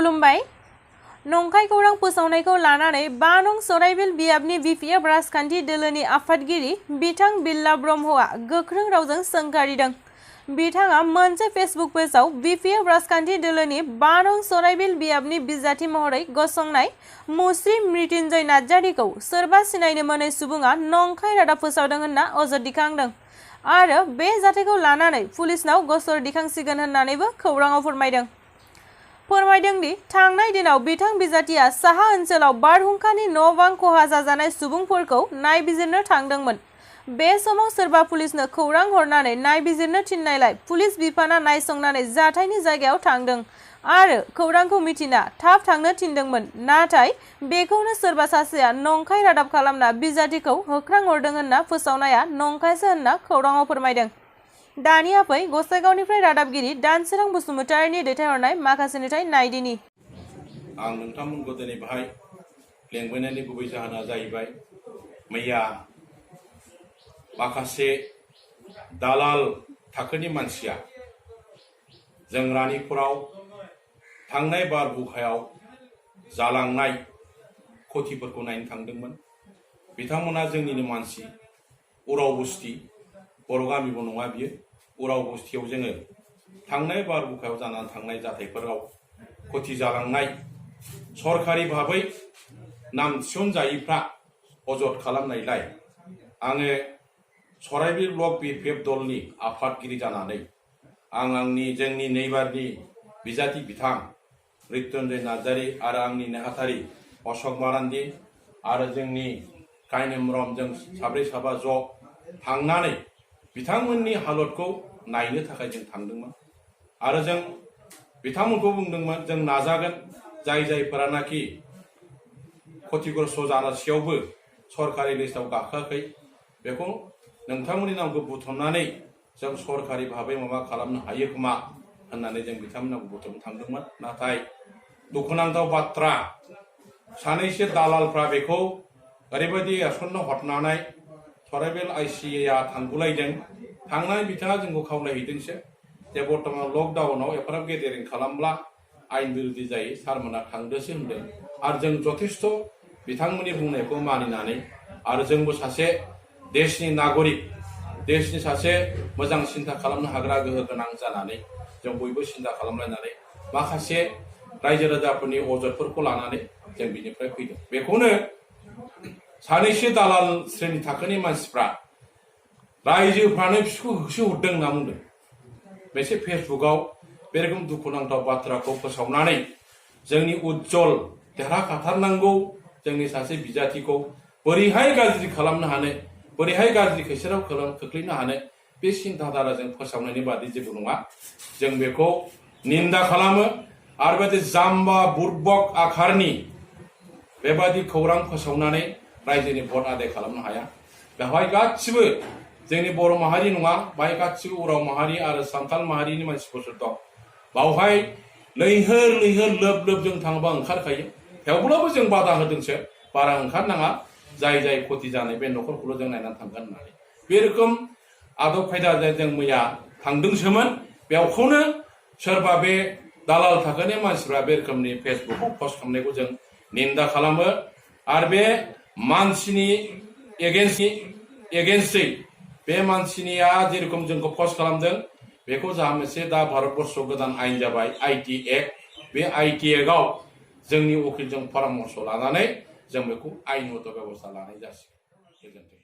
खुलुमबाय। नंखाय खौरां फोसावनायखौ लानानै 5 नं सराइबिल बियाबनि बिपिएफ राजखान्थि दोलोनि आफादगिरि बिथां बिल्ला ब्रह्मआ गोख्रों रावजों सोंखारिदों। बिथाङा मोनसे फेसबुक पेजआव बिपिएफ राजखान्थि दोलोनि 5 नं सराइबिल बियाबनि बिजाथि महरै गसंनाय मुस्रि मृत्युंजय नार्जारिखौ सोरबा सिनायनो मोनै सुबुङा नंखाय रादाब फोसावदों होनना अजद दिखांदों आरो बे जाथायखौ लानानै पुलिसनाव गसर दिखांसिगोन होननानैबो खौराङाव फोरमायदों दि थांनाय दिनाव बिथां बिजाथिया साहा ओनसोलाव बारहुंखानि न' बां खहा जाजानाय सुबुंफोरखौ नायबिजिरनो थांदोंमोन। बे समाव सोरबा पुलिसनो खौरां हरनानै नायबिजिरनो थिननायलाय पुलिस बिफाना नायसंनानै जाथायनि जायगायाव थांदों आरो खौरांखौ मिथिना थाब थांनो थिनदोंमोन। नाथाय बेखौनो सोरबा सासेया नंखाय रादाब खालामना बिजाथिखौ होख्रांहरदों होनना फोसावनाया नंखायसो होनना खौराङाव फोरमायदों। दानिया फै गसाइगावनिफ्राय रादाबगिरि दानसोरां बसुमतारिनि दैथायहरनाय माखासे नुथाय नायदिनि। आं नोंथांमोनखौ दिनै बाहाय लेंबोनायनि गुबै जाहोना जाहैबाय मैया माखासे दालाल थाखोनि मानसिया जों रानिपुराव थांनाय बारहुंखायाव जालांनाय खथिफोरखौ नायनो थांदोंमोन। बिथांमोना जोंनिनो मानसि उराव बस्ति बर' गामिबो नङा बियो। उराव बस्तियाव जोङो थांनाय बारहुंखायाव जानानै थांनाय जाथायफोराव खथि जालांनाय सरकारि भाबै नाम थिसनजायैफ्रा अजद खालामनायलाय आङो सराइबिल ब्लक बिपिएफ दलनि आफादगिरि जानानै आंनि जोंनि नैबारनि बिजाथि बिथां मृत्युंजय नार्जारि आरो आंनि नेहाथारि अशक मारान्डि आरो जोंनि कायनेमरम जों साब्रै साबा ज' थांनानै बिथांमोननि हालतखौ नायनो थाखाय जों थांदोंमोन आरो जों बिथांमोनखौ बुंदोंमोन जों नाजागोन जायफोरानाखि क्षतिग्रस्त जानासेयावबो सरकारि लिस्टआव गाखोआखै बेखौ नोंथांमोननि नामखौ बुथुमनानै जों सरकारि भाबै माबा खालामनो हायो खोमा होननानै जों बिथांमोनखौ बुथुमनो थांदोंमोन। नाथाय दुखुनांथाव बाथ्रा सानैसो दालालफ्रा बेखौ ओरैबायदि एसननो हरनानै सराइबिल आइसिएआ थांगुलायदों। थांनाय बिथाङा जोंखौ खावलायहैदोंसो जे बर्तमान लकडाउनाव एफाराब गेदेरिं खालामब्ला आइन बिरोधि जायो सारमोना थांदोसो होनदों आरो जों जथेस्थ बिथांमोननि बुंनायखौ मानिनानै आरो जोंबो सासे देशनि नागरिक देशनि सासे मोजां सिन्था खालामनो हाग्रा गोहो गोनां जानानै जों बयबो सिन्था खालामलायनानै माखासे रायजो राजाफोरनि अजदफोरखौ लानानै जों बिनिफ्राय फैदों। बेखौनो सानैसो दालाल श्रेणी थाखोनि मानसिफ्रा रायजोफ्रानो बिसोरखौ होसोहरदों होनना बुंदों। मोनसे फेसबुकआव बे रोखोम दुखुनांथाव बाथ्राखौ फोसावनानै जोंनि उज्जवल देरहाखाथारनांगौ जोंनि सासे बिजाथिखौ बोरैहाय गाज्रि खालामनो हानो बोरैहाय गाज्रि खैसाराव खोख्लैनो हानो बे सिन्ताधाराजों फोसावनायनि बादै जेबो नङा। जों बेखौ निन्दा खालामो आरो बेबायदि जाम्बा बुर्बक आखारनि बेबायदि खौरां फोसावनानै रायजोनि भट आदाय खालामनो हाया। बेवहाय गासिबो जोंनि बर' माहारि नङा बाहाय गासिबो उराव माहारि आरो सान्थाल माहारिनि मानसिफोरसो दं। बावहाय लैहोर लैहोर लोब लोब जों थाङोबा ओंखारखायो। थेवब्लाबो जों बादा होदोंसो बारा ओंखारनाङा जाय खथि जानाय बे न'खरखौल' जों नायनानै थांगोन होननानै। बे रोखोम आदब खायदाजों जों मैया थांदोंसोमोन। बेवखौनो सोरबा बे दालाल थाखोनि मानसिफ्रा बे रोखोमनि फेसबुकआव पस्ट खालामनायखौ जों निन्दा खालामो आरो बे मानसिनि एगेन्स्टै बे मानसिनिया जेरखम जोंखौ पस्ट खालामदों बेखौ जा मोनसे दा भारतबर्षआव गोदान आयेन जाबाय आईटी एक्ट। बे आईटी एक्टआव जोंनि उकिलजों परामर्श लानानै जों बेखौ आयेनगत बेबस्था लानाय जासिगोन। गोजोन्थों।